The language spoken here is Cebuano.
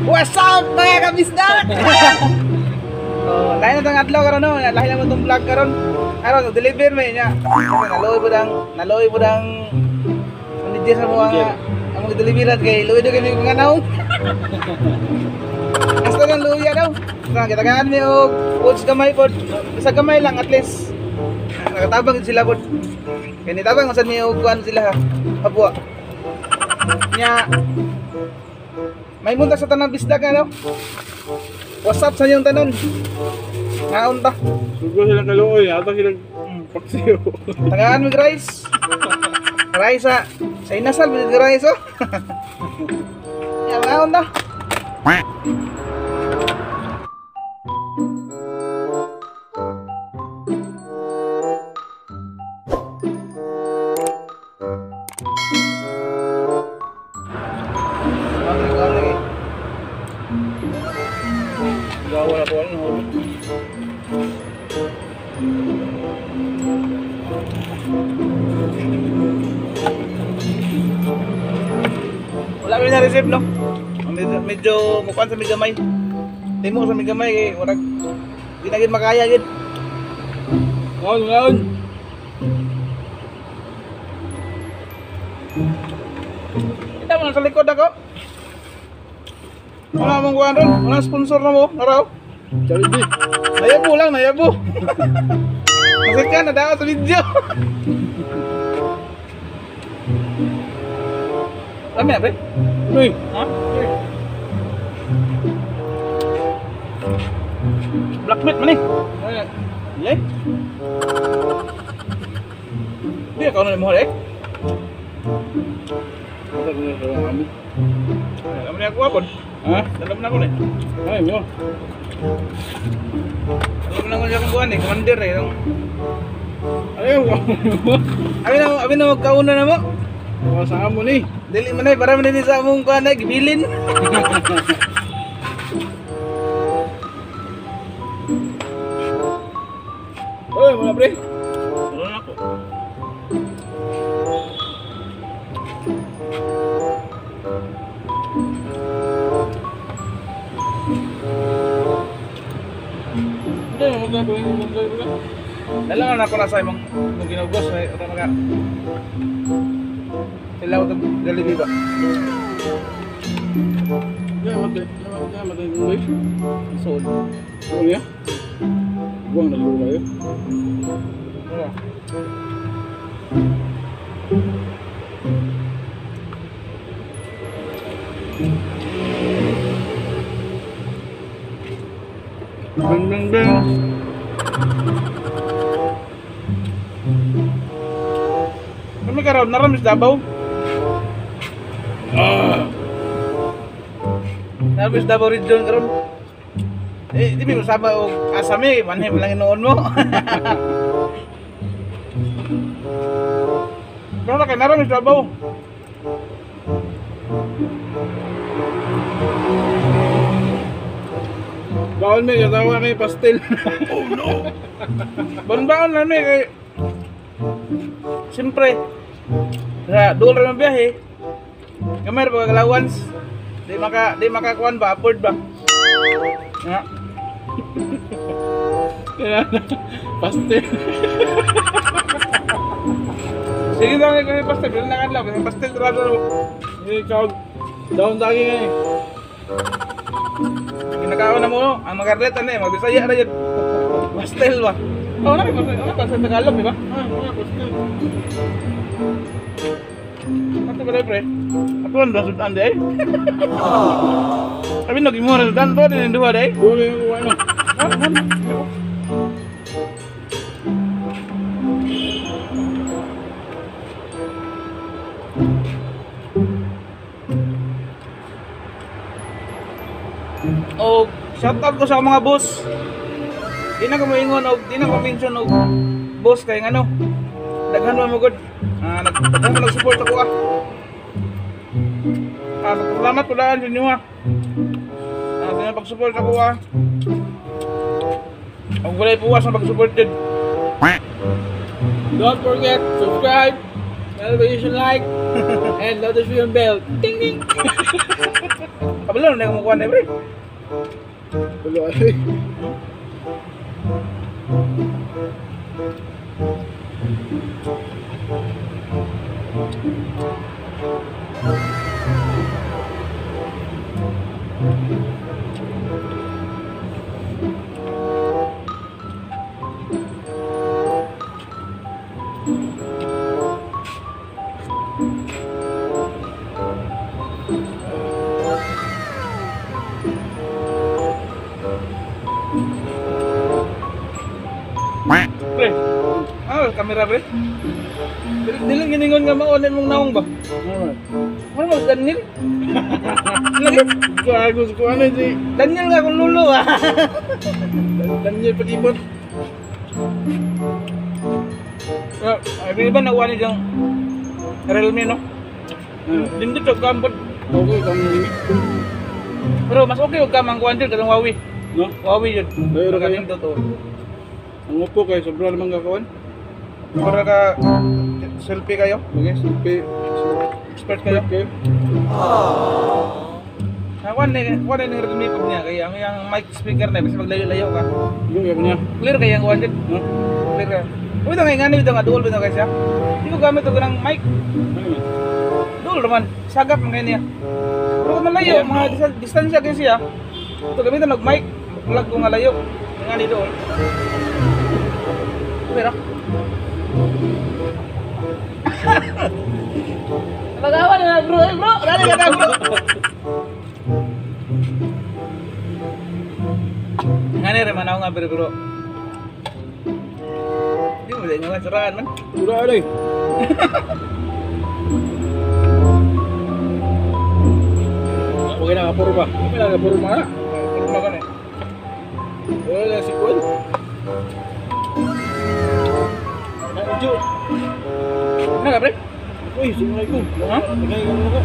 What's up, mga kabisdak? Oh, lain na tong adlaw karon, no. Lahi na mo tong vlog karon. Aron deliver may niya. Naloy po dang manager sa mga among deliveran kay luoy do kami mga naong. Hasta nang luya daw. Sa gitagaan mi og coach gamay pod. Sa gamay lang at least nakatabang sila pod. Kay nitabang usan mi og kuan sila ha. Habwa. Nya may munta sa tanang bisdag, ano? What's up sa inyong tanan? Ngaon ta? Sugo silang kaluoy, ata silang paksiw. Tagaan mig rice. Rice sa inasal mig rice oh. Ya ngaon ta? Gawa na po ano. Wala kami na-receive, no? Medyo mukuan sa may gamay. Timo sa may gamay kay murag di na gid makaya gid. Ngaon, ngaon. Kita mo sa likod ako. Wala mong kuan ron, wala sponsor na mo, naraw. Jollibee. Nayabo lang, nayabo. Kasi ka, nadaan sa video. Lami na, pre? Uy. Ha? Black meat man eh. Yay. Di ka na mo eh. Alam ni ako apon. Ha? Alam na ako ni. Ay, mo. Alam na ko siya kung kuan eh, commander eh. Ayaw. Abi na magkauna na mo. Wa sa amo ni. Dili man ay para man din sa among kuan ay gibilin. Oy, mga pre. Wala na ako. Hindi mo magagawin yung mga. Dala na ako na sa imong ginugos ay ito maka. Sila ko Jollibee ba? Hindi matay, hindi matay mo. Sold. Ano niya? Buwang na lulo kayo. Wala. Bang bang bang. Kami karon naram sa Davao. Ah. Naram sa Davao region karon. Eh, di mi usaba og asami, manhim lang hinuon mo. Pero kay naram sa Davao. Baon mi, katawa kay pastel. Oh no. Baon-baon lang mi kay siyempre sa duol ra man biyahe. Gamay ra pag allowance. Di makakuan ba, afford ba? Nga. Pastel. Sige lang kay pastel, bilang na kadlaw kasi pastel ra daw. Ikaw down daging eh. Ginakaon na mo, ang magarlet ano eh, magbisaya na yun. Pastel ba? Oh, na pastel, ano pastel Tagalog, di ba? Ah, mga pastel. Ato ba pre? Ato ang sudan di eh. Sabi no gimo ra sudan to din duha di. Duha yung ano. Og shout out ko sa mga boss. Di na ko moingon og di na ko mention og boss kay ngano. Daghan man mo gud. Daghan man nag-support ako ah. Salamat po daan sa inyo ah. Sa inyong pag-support ako ah. Ang walay puwas ang pag-support din. Don't forget, subscribe, notification like. And notification bell. Ting ting. Kabalo na kumukuha na pre. Tulo ay. Pre. Ah, kamera pre. Pero dili giningon nga maonin mong naong ba? Ano mo Daniel? Lagi Gago sa kuan si Daniel nga kung lulo ah. Daniel Patibot. Ay ba nakuha ni diyang Realme no? Dindot og kampot. Okay kang limit. Pero mas okay og kamang kuan din katong Huawei. No? Huawei yun. Pero kayo? Kanindot oh. Ang upo kay sobra naman gakawan. Para ka selfie kayo, Okay, selfie. Expert kayo. Okay. Ah, kuan ni Realme pag niya kaya ang iyang mic speaker na bisa maglayo-layo ka. Yung yun niya. Clear kaya ang kuan din. No? Clear kaya. Uy, ito nga ngani ito nga duol bitaw guys ya. Di ko gamit og ng mic. Ano yun? Duol raman, sagap man kaya niya. Pero kung malayo, mga distansya kayo siya. Ito gamitan og mic, plug ko nga layo. Ngani duol. Pero Nagawa na bro, eh, bro. Dali ka na bro. Ngani ra man ako nga bro, bro. Di mo din nga surahan man. Wala ay. Okay na kapuro ba? Okay na kapuro mga. Kurma ka na. Wala na si Kuan. Na jo. Ano ka pre? Uy, sumay ko. Ha? Tagay ko mo ko.